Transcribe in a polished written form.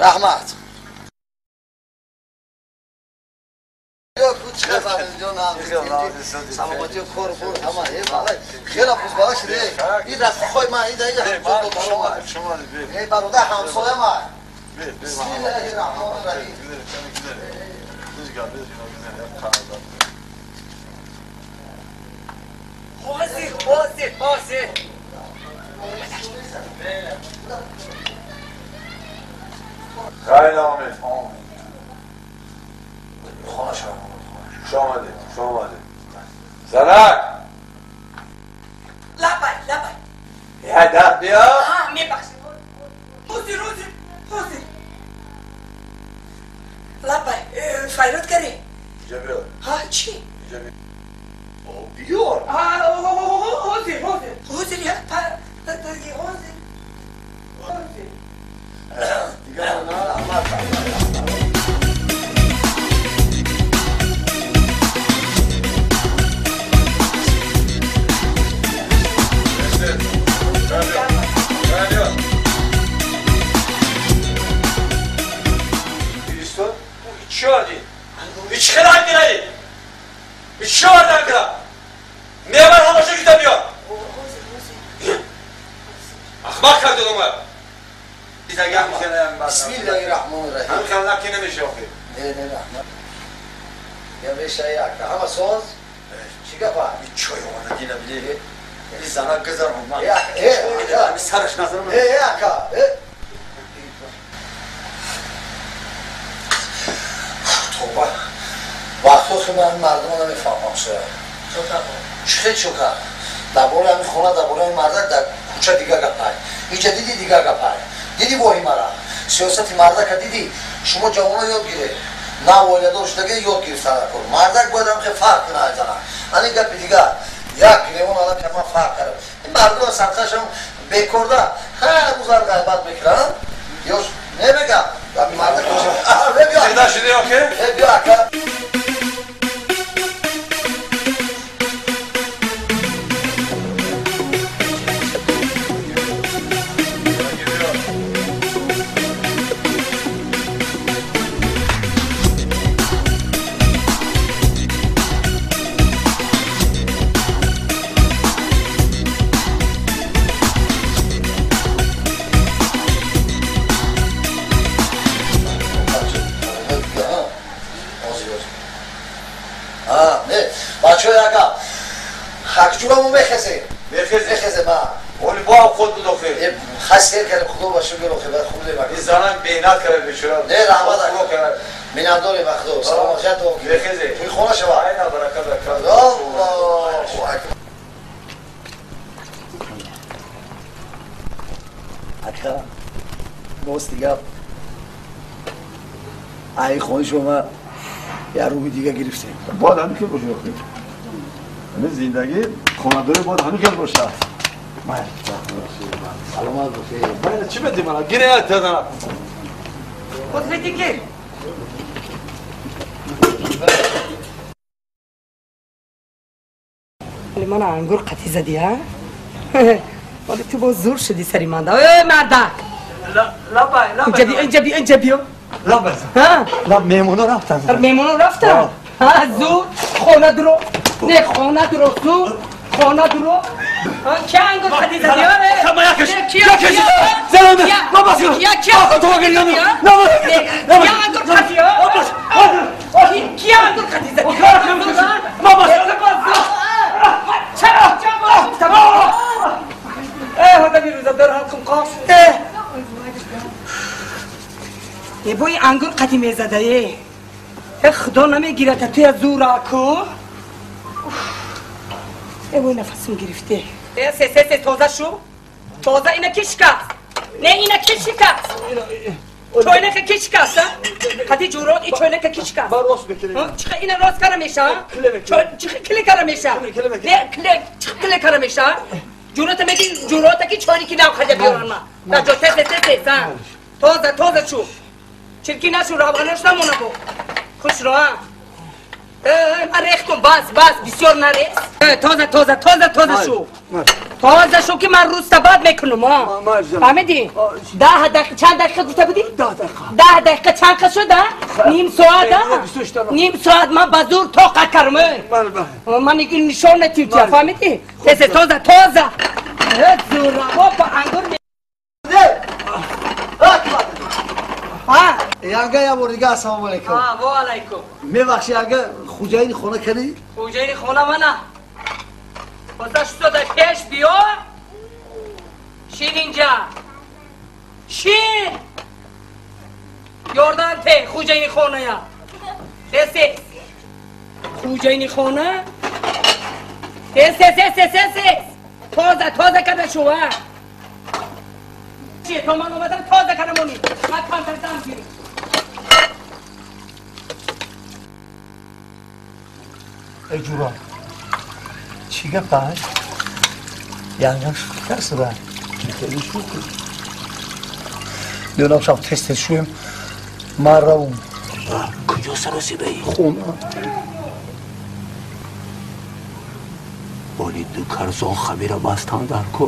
Раҳмат. Саломатӣ кор бур ҳама хеле хушбахт шуде. Ин рафиқҳои ман ин бародар ҳамсоя ман. Бисмиллаҳи раҳмони раҳим. Ҳозир, ҳозир, ҳозир. خیلی آمد. خانه شما خوش آمدید، خوش آمدید. زنک لبای لبای یه در بیا. میبخشید. حاضر حاضر حاضر. لبای فیراد کردی؟ اینجا بیا. ها چی؟ اینجا بیا. بیار. حاضر حاضر حاضر یا حاضر حاضر. دیگه نه رحمت. چرا میری؟ چرا نگرا؟ میبر همش گیتا بیا. احمق کرد دوما. بسم الله الرحمن الرحیم. هم خلنا که نمیشه آخه. نه نه رحمت. یا بشه یک همه ساز. چی گفت؟ چای آوردی نبیلی. این زنا گذر اومد. یا سرش نظرم. ای آقا. توبه. وقتی که من مردم نمیفهمم سر. چه چوکا؟ درباره همین خونه درباره این مردک در کوچه دیگه گپای. اینجا دیدی دیگه گپای. دیدی وای مرا. سیاست مردک دیدی. شما جوانا یاد گیره. نه والدار شده یاد گرفتن کن. مردک باید هم که فرق کنه از زنه. انی گپ دیگه. یک لیوان الان که من فرق کردم. این مردم سرخشم بیکارده. هر روز غیبت میکنن. یا نمیگم. مردک بیا. زنده شدی آخه؟ بیا آقا. Хакчураму мехезе. Мехезе. Мехезе ма. Оли бо худ буд охир. Хас сер кардем худо ба шукр охир бад хуб лебак. Ин занак беҳнат кард бечора. Не раҳмат ака. Миннатдорем ба худо. Саломат шад охир. Мехезе. Туи хона шава. Айна баракат ака. Аллоҳу акбар. Ака боз дига ай хони шумо я рӯи дига гирифтем. Бояд ҳамин хел бошад охир. زندگی خانه‌داری باید همین خیلی باشه. سلامت باشی. من چی بدی من؟ گیره تدنا. خود دیگه. ولی من انگور قطعی زدی ها؟ ولی تو با زور شدی سری من دا. ای مردک. لا با لا با. اینجا بیا اینجا بیا اینجا بیا. لا با. ها؟ لا مهمونا رفتن. مهمونا رفتن. ها زور خونه درو. نه خونه درو زور خونه درو. کی انگور قطعی زدی ها؟ خما یکش. یکش. زنم. بابا یا کی؟ تو گریانو. نه. یا انگور قطعی ها؟ کی انگور قطعی زدی؟ بابا. چرا؟ اه هذا بيروز دار هاتكم قاف. Бо ин ангур қати мезадае. Худо намегирад туя зураку. Бой нафасум гирифте. Се се се тоза шу. Тоза ина ки шикаст? Не ина ки шикаст? Чойнака ки шикаст? Қати ҷурот и чойнака ки шикаст? Чиха ина рост кара меша? Чиха киле кара меша? Не киле чиха киле кара меша? Ҷурота меги ҷурота ки чойники нав харида биёрам ма. Да ҷо тез тез тез а. Тоза тоза шу. Чирки нашу равғанаш намона бо. Хушро а. Ман рех кун бас бас бисёр нарез. Тоза тоза тоза тоза шу. Тоза шу ки ман рӯзта бад мекунам а. Фаҳмидӣ? 10 дақиқа чанд дақиқа гуфта будӣ? 10 дақиқа. 10 дақиқа чанд қа шуд а? Ним соат а? Ним соат ман ба зӯр тоқат кардам. Ман нишон натим тия фаҳмидӣ? Тез тоза тоза. Зӯраво ба ангур Янга я бор дига ассалому алайкум. Ва алайкум. Мебахши янга хуҷаини хона кани? Хуҷаини хона мана. Хоста шуд пеш биё. Шин инҷа. Шин. Ёрдам те хуҷаини хоная. Тез тез. Хуҷаини хона. Тез тез тез тез тез. Тоза тоза карда шу а. То ман омадам тоза карда монӣ. Ман камтар дам гирифт. Эй ҷура, чӣ гап ай? Янгам шӯхӣ карсида? Хеле шӯхӣ. Донам шаб тез тез шӯем, ман равум. Куҷо саросибаӣ? Хона. Боли ду карзон хамира бастан дар ку.